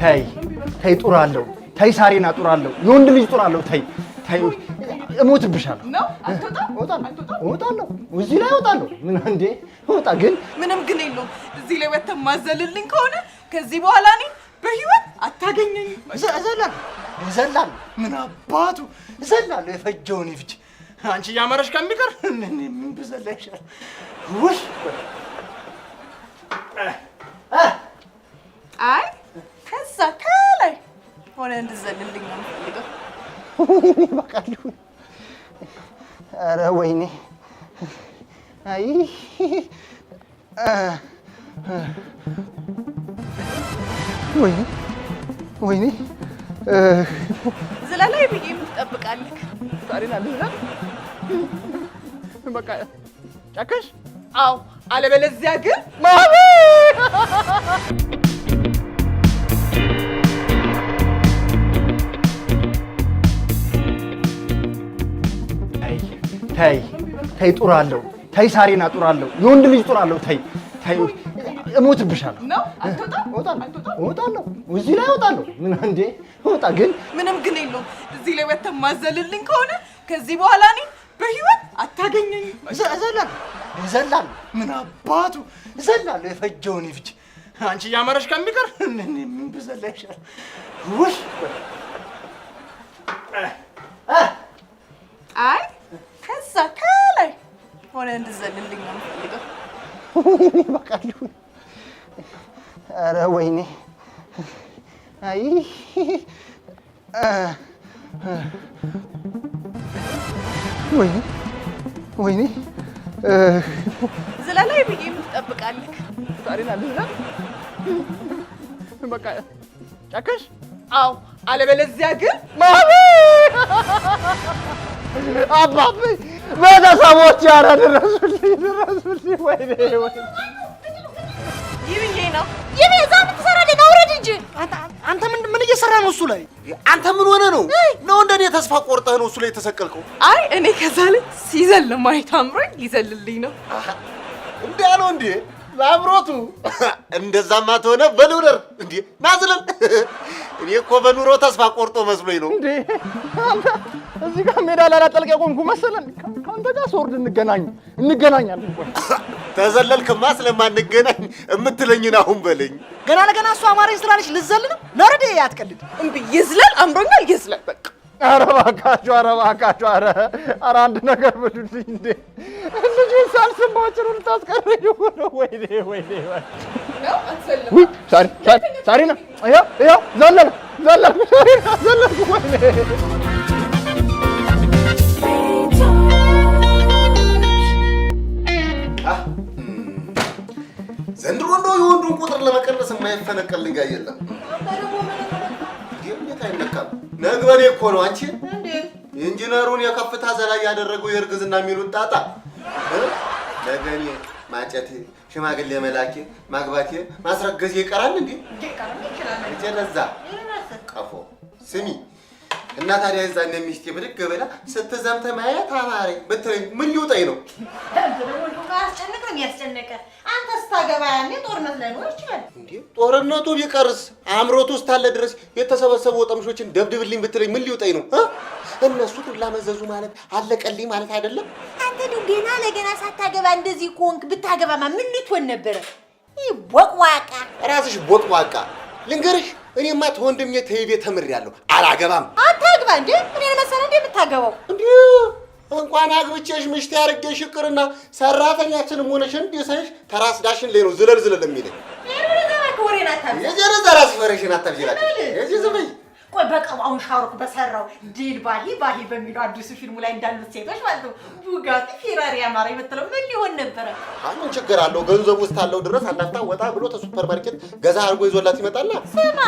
ተይ ተይ፣ ጡር አለው። ተይ ሳሪና፣ ጡር አለው። የወንድ ልጅ ጡር አለው። ተይ ተይ፣ እሞትብሻለሁ። ነው አትወጣም? እወጣለሁ፣ እወጣለሁ፣ እዚህ ላይ እወጣለሁ። ምን እንዴ እወጣ ግን ምንም ግን የለውም። እዚህ ላይ ወጥተህ ማዘልልኝ ከሆነ ከዚህ በኋላ እኔ በህይወት አታገኘኝም። እዘላለሁ፣ እዘላለሁ። ምን አባቱ እዘላለሁ። የፈጀውን ይፍጅ። አንቺ እያመረሽ ከሚቀር ምን ምን ብዘላ ይሻላል? ውይ አይ ከዛ ከላይ ሆነ እንድዘልልኝ ነው የምፈልገው። ይበቃል። ኧረ ወይኔ! አይ ወይኔ ወይኔ! ዝለላይ ብዬ የምትጠብቃለህ? ሳሪና ልዝለል? በቃ ጨከሽ? አዎ፣ አለበለዚያ ግን ማሚ ተይ ተይ፣ ጡር አለው። ተይ ሳሪና፣ ጡር አለው። የወንድ ልጅ ጡር አለው። ተይ ተይ፣ እሞትብሻለሁ። ነው አትወጣም? እወጣለሁ፣ እወጣለሁ፣ እዚህ ላይ እወጣለሁ። ምን እንዴ እወጣ ግን ምንም ግን የለውም። እዚህ ላይ ወጥተህ ማዘልልኝ ከሆነ ከዚህ በኋላ እኔ በህይወት አታገኘኝም። እዘላለሁ፣ እዘላለሁ። ምን አባቱ እዘላለሁ። የፈጀውን ይፍጅ። አንቺ እያመረሽ ከሚቀር ምን ምን ብዘላ ይሻላል? ውይ አይ ከዛ ከላይ ሆነ እንድዘልልኝ ነው የምፈልገው። ይበቃል። ኧረ ወይኔ! አይ ወይኔ ወይኔ! ዝለላይ ብዬ የምትጠብቃለህ? ሳሪና ልዝለል? በቃ ጨከሽ? አዎ፣ አለበለዚያ ግን ማሚ አባቢ ቤተሰቦች፣ ኧረ ድረሱልኝ፣ ድረሱልኝ! ወይኔ ወይኔ! ይብዬ ነው። ይሄ እዛ ምን ትሰራለህ? ና ውረድ እንጂ። አንተ ምን ምን እየሰራ ነው እሱ ላይ? አንተ ምን ሆነ ነው ነው እንደኔ ተስፋ ቆርጠህ ነው እሱ ላይ የተሰቀልከው? አይ እኔ ከዛ ላይ ሲዘል ማየት አምሮኝ ሊዘልልኝ ነው። እንዴ አለው እንዴ ለአምሮቱ እንደዛማ ተሆነ በልውረር እንዴ ናዝለል። እኔ እኮ በኑሮ ተስፋ ቆርጦ መስሎኝ ነው። እንዴ አንተ እዚህ ጋር ሜዳ ላይ ላጠልቅ የቆምኩ መሰለን። ከአንተ ጋር ስወርድ እንገናኛለን። ቆይ ተዘለልክማ ስለማንገናኝ የምትለኝን አሁን በለኝ። ገና ለገና እሱ አማረኝ ስላለች ልዘል ነው? ነረዴ አትቀልድ። እምቢ ይዝለል፣ አምሮኛል፣ ይዝለል በቃ። ኧረ እባካችሁ፣ ኧረ እባካችሁ፣ ኧረ ኧረ አንድ ነገር ብሉልኝ። እንዴ ልጁን ሳልስም ባጭሩ ልታስቀረኝ እኮ ነው። ወይኔ ወይኔ ወይኔ! ነው አትዘልም። ውይ ሳሪ ሳሪ ሳሪና፣ ይኸው ይኸው ዘለልኩ ዘለልኩ፣ ሳሪና ዘለልኩ። ወይኔ ዘንድሮ እንደው የወንዱን ቁጥር ለመቀነስ የማይፈነቀል ድንጋይ የለም። እንዴት አይነካም? ነግበኔ እኮ ነው አንቺ። ኢንጂነሩን የከፍታ ዘላይ ያደረገው የእርግዝና የሚሉት ጣጣ ነገ እኔ ማጨቴ፣ ሽማግሌ መላኬ፣ ማግባቴ፣ ማስረገዜ ይቀራል እንዴ? እጄ ለዛ ቀፎ ስሚ እና ታዲያ የዛኔ ሚስቴ ብድግ ብላ ስትዘምተ ማየት አማረኝ ብትለኝ ምን ሊውጠኝ ነው? አያስጨንቅ ነው የሚያስጨንቀ። አንተ ስታገባ ያኔ ጦርነት ላይኖር ይችላል። እንዴ ጦርነቱ ቢቀርስ አእምሮቱ ውስጥ አለ ድረስ የተሰበሰቡ ወጠምሾችን ደብድብልኝ ብትለኝ ምን ሊውጠኝ ነው? እነሱ ዱላ መዘዙ ማለት አለቀልኝ ማለት አይደለም። አንተ እንደው ገና ለገና ሳታገባ እንደዚህ ከሆንክ ብታገባማ ምን ልትሆን ነበረ? ይህ ቦቅቧቃ። ራስሽ ቦቅቧቃ። ልንገርሽ፣ እኔማ ተወንድሜ ተይቤ ተምሬያለሁ። አላገባም። አታግባ እንዴ! እኔን መሰለህ እንዴ የምታገባው? እንዴ እንኳን አግብቼሽ ምሽቴ አድርጌሽ ይቅርና ሰራተኛችንም ሆነሽ እንዲህ ሳይሽ ተራስ ዳሽን ላይ ነው ዝለል ዝለል የሚለኝ። ወሬን አታብዛ። የጀረዛ ራስ ፈረሽን አታብዢ እባክሽ። የዚህ ዝም በይ። ቆይ በቃ አሁን ሻሩክ በሰራው ዲል ባሂ ባሂ በሚለው አዲሱ ፊልሙ ላይ እንዳሉት ሴቶች ማለት ነው ቡጋቲ ፌራሪ አማረ የምትለው ምን ሊሆን ነበረ? ምን ችግር አለው? ገንዘቡ ውስጥ አለው ድረስ አናፍታ ወጣ ብሎ ተሱፐር ማርኬት ገዛ አድርጎ ይዞላት ይመጣላ። ስማ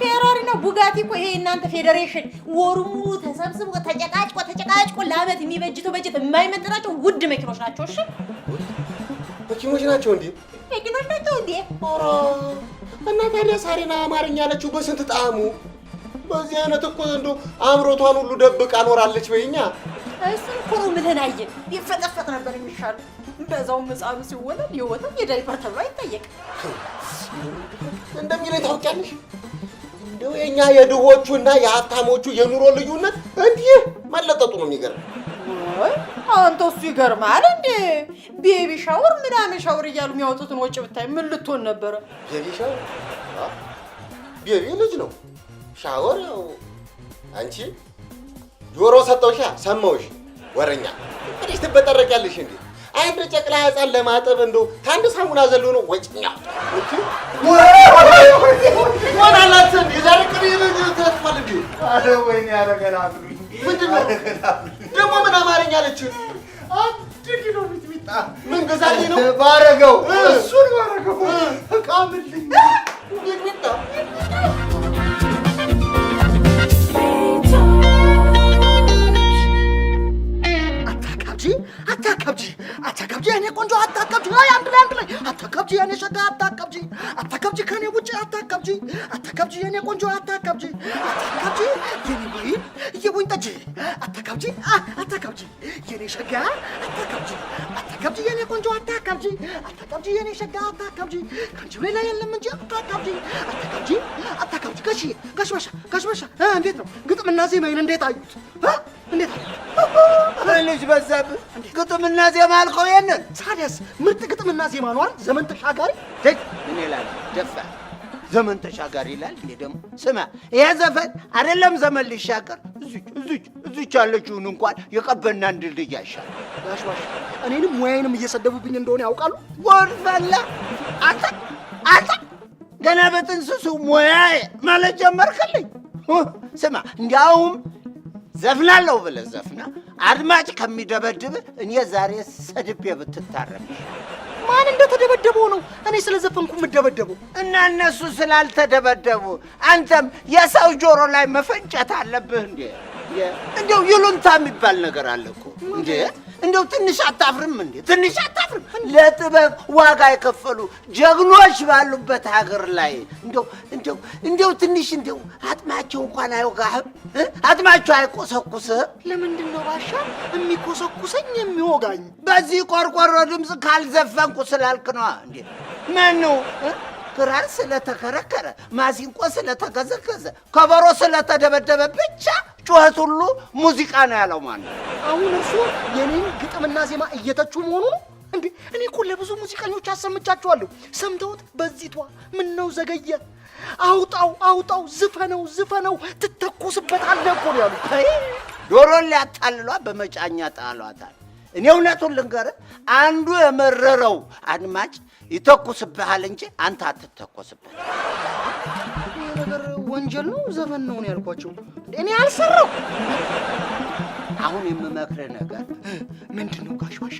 ፌራሪ ነው ቡጋቲ እኮ ይሄ እናንተ ፌዴሬሽን ወሩ ሙሉ ተሰብስቦ ተጨቃጭቆ ተጨቃጭቆ ለአመት የሚበጅተው በጀት የማይመጥናቸው ውድ መኪኖች ናቸው። እሺ መኪኖች ናቸው እንዴ? መኪኖች ናቸው እንዴ? ኧረ እና ታዲያ ሳሪና አማርኛ ያለችው በስንት ጣዕሙ? በዚህ አይነት እኮ እንደው አምሮቷን ሁሉ ደብቃ ኖራለች። በይኛ እሱን እኮ ነው የምልህን። አየህ ቢፈጠፈጥ ነበር የሚሻለው። በዛውም ሕፃኑ ሲወለድ የወተት የዳይፐር ተብሎ አይጠየቅም። እንደሚለኝ ታውቂያለሽ። እንደው የኛ የድሆቹና የሀብታሞቹ የኑሮ ልዩነት እንዲህ መለጠጡ ነው የሚገርም። ወይ አንተ እሱ ይገርማል እንዴ! Baby shower ምናምን shower እያሉ የሚያወጡትን ወጪ ብታይ ምን ልትሆን ነበረ? Baby shower፣ baby ልጅ ነው። ሻወር ያው አንቺ ጆሮ ሰጠውሻ ሰማውሽ። ወረኛ እንግዲህ ትበጠረቂያለሽ እንዴ? አንድ ጨቅላ ሕፃን ለማጠብ እንደው ከአንድ ሳሙና ዘሎ ነው ወጭኛ ሆናላት። የዛሬ ቅድ ተጥፏል እንዴ? አረ ወይኔ ያረገላብሉኝ። ምንድን ነው ደግሞ? ምን አማርኛ አለች? 1 ኪሎ ሚጥሚጣ ምን ገዛልኝ ነው? ባረገው፣ እሱን ባረገው እቃምልኝ። ሚጥሚጣ። አታካብጂ፣ አታካብጂ፣ አታካብጂ የኔ ቆንጆ አታካብጂ። አይ አንድ ላይ፣ አንድ ላይ። አታካብጂ የኔ ሸጋ አታካብጂ፣ አታካብጂ ከኔ ውጭ አታካብጂ፣ አታካብጂ የኔ ቆንጆ አታካብጂ፣ አታካብጂ የኔ ወይን የወይን ጠጅ አታካብጂ፣ አታካብጂ የኔ ሸጋ አታካብጂ፣ አታካብጂ የኔ ቆንጆ አታካብጂ፣ አታካብጂ የኔ ሸጋ አታካብጂ፣ ከአንቺ ሌላ የለም እንጂ አታካብጂ፣ አታካብጂ፣ አታካብጂ። ጋሽ ጋሽ ባሻ፣ ጋሽ ባሻ፣ እንዴት ነው ግጥምና ዜማዬን እንዴት አዩት? እንዴት አዩት? ልጅ በዛብህ፣ ግጥምና ዜማ አልከው ይሄንን? ታዲያስ ምርጥ ግጥምና ዜማ ነው አይደል? ዘመን ተሻጋሪ። ተይ፣ ምን ይላል ደፋ ዘመን ተሻጋሪ ይላል እንዴ ደግሞ? ስማ፣ ይሄ ዘፈን አይደለም ዘመን ሊሻገር እዚች እዚች እዚች ያለችውን እንኳን የቀበናን ድልድይ አይሻልም። ጋሽ ባሻ እኔንም ሙያዬንም እየሰደቡብኝ እንደሆነ ያውቃሉ? ጉድ ፈላ። አንተ አንተ ገና በጥንስሱ ሙያዬ ማለት ጀመርክልኝ። ስማ፣ እንዲያውም ዘፍናለሁ ብለህ ዘፍና አድማጭ ከሚደበድብ እኔ ዛሬ ሰድቤ ብትታረም ይሻላል። ማን እንደተደበደበው ነው እኔ ስለዘፈንኩ የምደበደበው? እና እነሱ ስላልተደበደቡ አንተም የሰው ጆሮ ላይ መፈንጨት አለብህ እንዴ? እንደው ይሉንታ የሚባል ነገር አለ እኮ እንዴ! እንደው ትንሽ አታፍርም እንዴ? ትንሽ አታፍርም? ለጥበብ ዋጋ የከፈሉ ጀግኖች ባሉበት ሀገር ላይ እንደው እንደው እንደው ትንሽ እንደው አጥማቸው እንኳን አይወጋህም? እ? አጥማቸው አይቆሰቁስህም? ለምንድን ነው ባሻ የሚኮሰኩሰኝ የሚወጋኝ? በዚህ ቆርቆሮ ድምፅ ካልዘፈንኩ ስላልክ ነዋ። እንዴ ማን ነው እ? ክራር ስለተከረከረ፣ ማሲንቆ ስለተገዘገዘ፣ ከበሮ ስለተደበደበ ብቻ ጩኸት ሁሉ ሙዚቃ ነው ያለው ማን ነው? አሁን እርሶ የኔን ግጥምና ዜማ እየተቹ መሆኑ ነው እንዴ? እኔ እኮ ለብዙ ሙዚቀኞች አሰምቻቸዋለሁ። ሰምተውት በዚቷ ምን ነው ዘገየ፣ አውጣው አውጣው፣ ዝፈነው ዝፈነው፣ ትተኮስበታለህ እኮ ነው ያሉት። አይ፣ ዶሮን ሊያታልሏት በመጫኛ ጣሏታል። እኔ እውነቱን ልንገርህ፣ አንዱ የመረረው አድማጭ ይተኩስብሃል እንጂ አንተ አትተኮስበት። ይሄ ነገር ወንጀል ነው ዘፈን ነው ነው ያልኳቸው። እኔ አልሰራው። አሁን የምመክርህ ነገር ምንድን ነው ጋሽ ባሻ?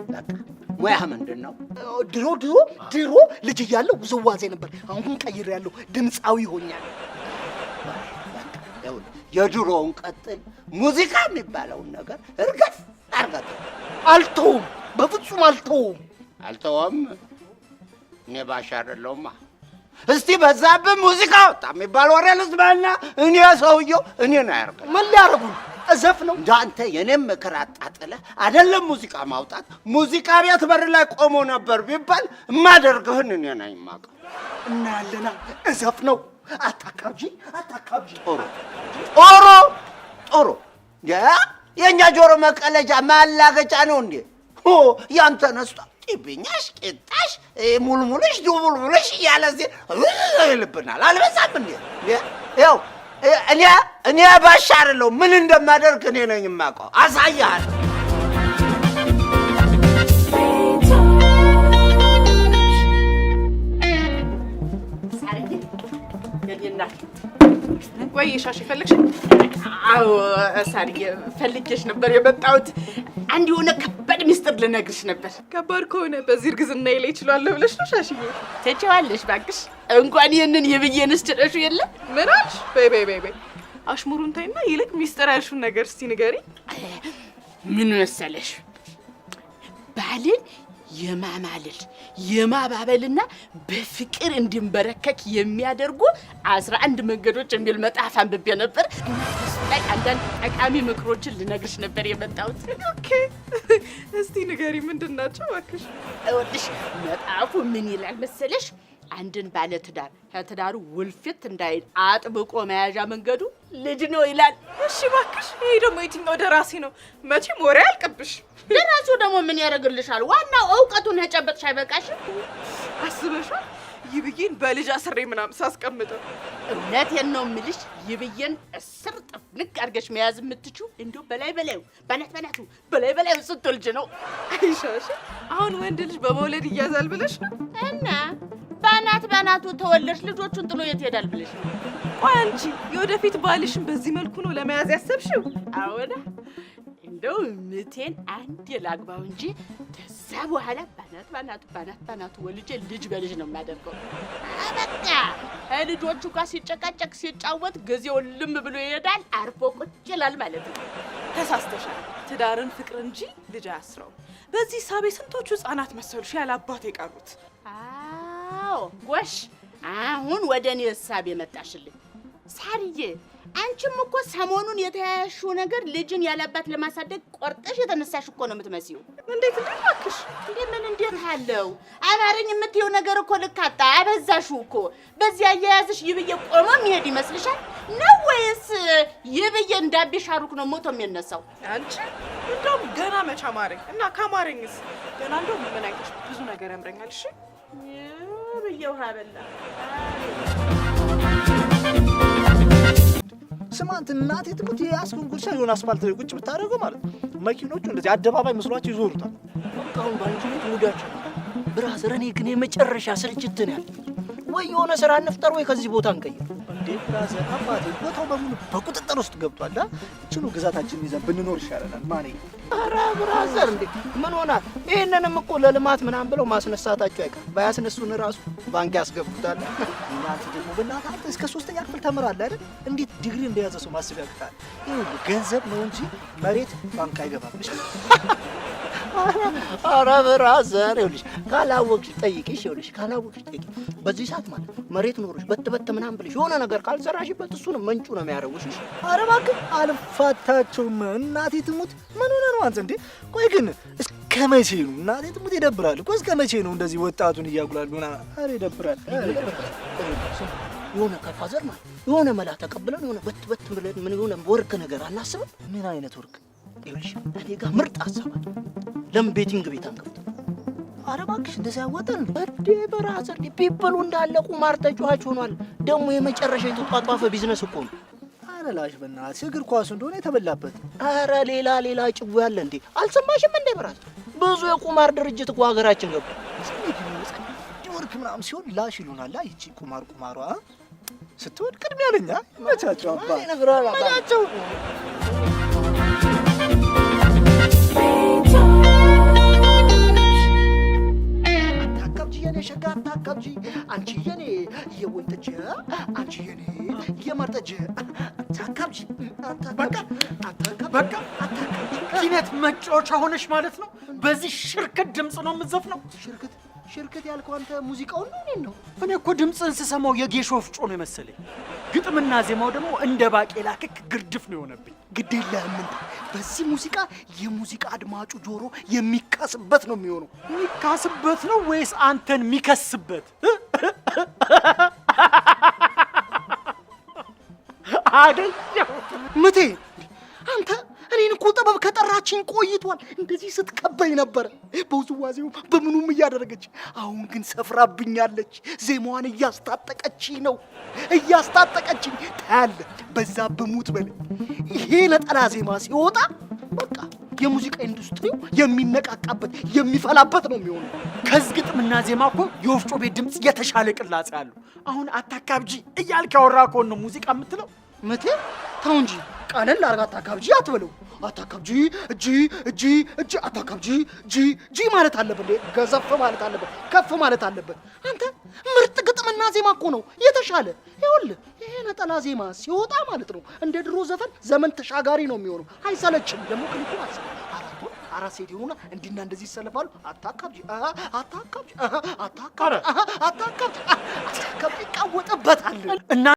በቃ ሙያህ ምንድን ነው? ድሮ ድሮ ድሮ ልጅ እያለሁ ውዝዋዜ ነበር። አሁን ግን ቀይሬያለሁ፣ ድምፃዊ ሆኛለሁ። በቃ ይኸውልህ፣ የድሮውን ቀጥል። ሙዚቃ የሚባለውን ነገር እርገፍ አርገህ ተው። አልተውም፣ በፍጹም አልተውም። አልተወም። እኔ ባሻ አይደለሁማ። እስቲ በዛብህ ሙዚቃ ወጣ የሚባል ወሬ ልስማና እኔ ሰውየው እኔን አያርገኝ። ምን ሊያደርጉኝ እዘፍ ነው? እንደ አንተ የኔም ምክር አጣጥለህ አይደለም ሙዚቃ ማውጣት፣ ሙዚቃ ቤት በር ላይ ቆሞ ነበር ቢባል የማደርግህን እኔ ነኝ የማውቀው። እናያለና እዘፍ ነው። አታካብጂ፣ አታካብጂ። ጥሩ ጥሩ ጥሩ። የእኛ ጆሮ መቀለጃ ማላገጫ ነው እንዴ? ሆ ያንተ ነስቷ ጢብኛሽ ቂጣሽ ሙልሙልሽ ዱቡልሙልሽ እያለ እዚህ ይልብናል። አልበዛም እንዴ? ያው እኔ ባሻ አይደለሁም። ምን እንደማደርግ እኔ ነኝ የማውቀው። አሳይሃለሁ። ሳርዬ የኔ እናት። ወይ ሻሽ ፈለግሽ? አዎ ሳርዬ፣ ፈልጌሽ ነበር የመጣሁት። አንድ የሆነ ከባድ ሚስጥር ልነግርሽ ነበር። ከባድ ከሆነ በዚህ እርግዝና ላይ እችላለሁ ብለሽ ነው ሻሽዬ? ትችዋለሽ እባክሽ። እንኳን ይህንን የብዬንስ ችለሹ የለም። ምን አልሽ? በይ በይ በይ በይ፣ አሽሙሩን ተይና ይልቅ ሚስጥር ያልሽውን ነገር እስቲ ንገሪኝ። ምን መሰለሽ፣ ባልን የማማለል የማባበልና በፍቅር እንዲንበረከክ የሚያደርጉ 11 መንገዶች የሚል መጽሐፍ አንብቤ ነበር እና እሱ ላይ አንዳንድ ጠቃሚ ምክሮችን ልነግርሽ ነበር የመጣሁት። Okay፣ እስቲ ንገሪ፣ ምንድን ናቸው እባክሽ? ይኸውልሽ መጽሐፉ ምን ይላል መሰለሽ? አንድን ባለ ትዳር ከትዳሩ ውልፊት እንዳይል አጥብቆ መያዣ መንገዱ ልጅ ነው ይላል። እሺ እባክሽ፣ ይሄ ደግሞ የትኛው ደራሲ ነው? መቼም ወሬ አያልቅብሽ። ደራሲው ደግሞ ምን ያደርግልሻል? ዋናው እውቀቱን ከጨበጥሽ አይበቃሽም? አስበሻል? ይብዬን በልጅ አስሬ ምናምን ሳስቀምጠው። እውነቴን ነው የምልሽ፣ ይብዬን እስር ጥፍንቅ አድርገሽ መያዝ የምትችው እንዲሁ በላይ በላዩ በናት በናቱ በላይ በላዩ ስትወልጅ ነው። አይሻሽ፣ አሁን ወንድ ልጅ በመውለድ ይያዛል ብለሽ ነው? እና በናት በናቱ ተወለድሽ ልጆቹን ጥሎ የት ይሄዳል ብለሽ ነው? ቆይ አንቺ የወደፊት ባልሽን በዚህ መልኩ ነው ለመያዝ ያሰብሽው? አዎና፣ እንደው ምቴን አንድ ላግባው እንጂ ከዛ በኋላ ባናት ባናቱ ባናት ባናቱ ወልጄ ልጅ በልጅ ነው የማደርገው። በቃ ከልጆቹ ጋር ሲጨቃጨቅ ሲጫወት ጊዜው ልም ብሎ ይሄዳል። አርፎ ቁጭ ይላል ማለት ነው። ተሳስተሻል። ትዳርን ፍቅር እንጂ ልጅ አያስረውም። በዚህ ሳቤ ስንቶቹ ህጻናት መሰሉሽ ያለ አባት የቀሩት? አዎ ጎሽ፣ አሁን ወደ እኔ እሳቤ መጣሽልኝ ሳርዬ። አንቺም እኮ ሰሞኑን የተያያሽው ነገር ልጅን ያለአባት ለማሳደግ ቆርጠሽ የተነሳሽ እኮ ነው የምትመስዪው። እንዴት እንዴት እባክሽ? እንዴ ምን እንዴት አለው? አማረኝ የምትይው ነገር እኮ ልክ አጣ፣ አበዛሽው እኮ። በዚህ አያያዝሽ ይብዬ ቆሞ የሚሄድ ይመስልሻል ነው ወይስ ይብዬ እንዳቢ ሻሩክ ነው ሞቶ የሚነሳው? አንቺ እንደውም ገና መች አማረኝ እና ካማረኝስ ገና እንደውም ምን አይተሽ ብዙ ነገር ያምረኛል። እሺ ይብዬ ውሃ በላ። ስማ አንተ እናቴ ትሙት የያዝከውን ጉርሻ የሆነ አስፋልት ላይ ቁጭ ብታደርገው ማለት ነው መኪኖቹ እንደዚህ አደባባይ መስሏቸው ይዞሩታል። በቃ አሁን በአንቺ ቤት ሙዳቸው brother። እኔ ግን የመጨረሻ ስልችት ነው ያለ። ወይ የሆነ ስራ እንፍጠር ወይ ከዚህ ቦታ እንቀይር። እንዴ brother አባቴ ቦታው በሙሉ በቁጥጥር ውስጥ ገብቷል። እችኑ ግዛታችንን ይዘን ብንኖር ይሻለናል። ማኔ ኧረ brother እንዴ ምን ሆናል? ይህንንም እኮ ለልማት ምናምን ብለው ማስነሳታቸው አይቀርም። ባያስነሱን ራሱ ባንክ ያስገቡታል። እናንተ ደግሞ በእናትህ አንተ እስከ 3ኛ ክፍል ተምራለህ አይደል? እንዴት ዲግሪ እንደያዘ ሰው ማሰብ ያቅታል? ይኸውልህ ገንዘብ ነው እንጂ መሬት ባንክ አይገባም። እሺ ኧረ brother ይኸውልሽ ካላወቅሽ ጠይቂሽ። ይኸውልሽ ካላወቅሽ ጠይቂ። በዚህ ሰዓት ማለት መሬት ኖሮሽ በት በት ምናምን ብለሽ የሆነ ነገር ካልሰራሽበት እሱንም መንጩ ነው የሚያደርጉሽ። እሺ ኧረ እባክህ አልፋታቸውም። እናቴ ትሙት ምን ሆነህ ነው አንተ? እንዴ ቆይ ግን እስከ መቼ ነው? እናቴ ትሙት ይደብራል እኮ። እስከ መቼ ነው እንደዚህ ወጣቱን እያጉላሉ? ኧረ ይደብራል። የሆነ ከ father ማለት የሆነ መላ ተቀብለን የሆነ በት በት ብለን ምን የሆነ ወርቅ ነገር አናስብም? ምን አይነት ወርቅ? ይኸውልሽ እኔ ጋር ምርጥ ሀሳብ አለ። ለምን betting ቤት አንከፍትም? ኧረ እባክሽ እንደዚያ ያዋጣል እንዴ? እንዴ brother people ኡ እንዳለ ቁማር ተጫዋች ሆኗል። ደግሞ የመጨረሻ የተጧጧፈ ቢዝነስ እኮ ነው። ኧረ ላሽ በእናትሽ እግር ኳሱ እንደሆነ የተበላበት። ኧረ ሌላ ሌላ ጭው ያለ እንዴ አልሰማሽም እንዴ brother? ብዙ የቁማር ድርጅት እኮ ሀገራችን ገቡ። ወርክ ምናምን ሲሆን ላሽ ይሉናል። ይቺ ቁማር ቁማሯ ስትወድ ቅድሚያ ለኛ መቻቸው አባ መቻቸው። አታካብጂ የኔ ሸጋ አታካብጂ፣ አንቺ የኔ የወይን ጠጅ፣ አንቺ የኔ የማር ጠጅ። አታካብጂ አታካብጂ በቃ ኪነት መጫወቻ ሆነሽ ማለት ነው። በዚህ ሽርክት ድምፅ ነው የምትዘፍነው። ሽርክት ሽርክት ያልከው አንተ ሙዚቃውን ነው እኔን ነው? እኔ እኮ ድምፅህን ስሰማው የጌሾ ወፍጮ ነው የመሰለኝ። ግጥምና ዜማው ደግሞ እንደ ባቄላ ክክ ግርድፍ ነው የሆነብኝ። ግድ የለህም እንዴ፣ በዚህ ሙዚቃ የሙዚቃ አድማጩ ጆሮ የሚካስበት ነው የሚሆነው። የሚካስበት ነው ወይስ አንተን የሚከስበት? አገኘው ምቴ አንተ እኔን እኮ ጥበብ ከጠራችኝ ቆይቷል። እንደዚህ ስትቀበኝ ነበረ በውዝዋዜው በምኑም እያደረገች። አሁን ግን ሰፍራብኛለች። ዜማዋን እያስታጠቀችኝ ነው እያስታጠቀችኝ። ታያለህ፣ በዛ ብሙት በል ይሄ ነጠላ ዜማ ሲወጣ በቃ የሙዚቃ ኢንዱስትሪው የሚነቃቃበት የሚፈላበት ነው የሚሆነው። ከዚህ ግጥምና ዜማ እኮ የወፍጮ ቤት ድምፅ የተሻለ ቅላጼ አለው። አሁን አታካብጂ እያልክ ያወራ ከሆነ ነው ሙዚቃ የምትለው። ምቴ ተው እንጂ ቀለል አድርጋ አታካብጂ አትበለው። አታካብጂ እጂ እጂ እጂ አታካብጂ ጂ ጂ ማለት አለበት። ገዘፍ ማለት አለበት። ከፍ ማለት አለበት። አንተ ምርጥ ግጥምና ዜማ እኮ ነው የተሻለ። ይኸውልህ ይሄ ነጠላ ዜማ ሲወጣ ማለት ነው እንደ ድሮ ዘፈን ዘመን ተሻጋሪ ነው የሚሆነው። አይሰለችም። ደግሞ ክሊፑን አስብ። አራት ወንድ አራት ሴት ይሆኑና እንዲና እንደዚህ ይሰለፋሉ። አታካብጂ አታካብጂ አታካብጂ አታካብጂ አታካብጂ ይቃወጥበታል። እና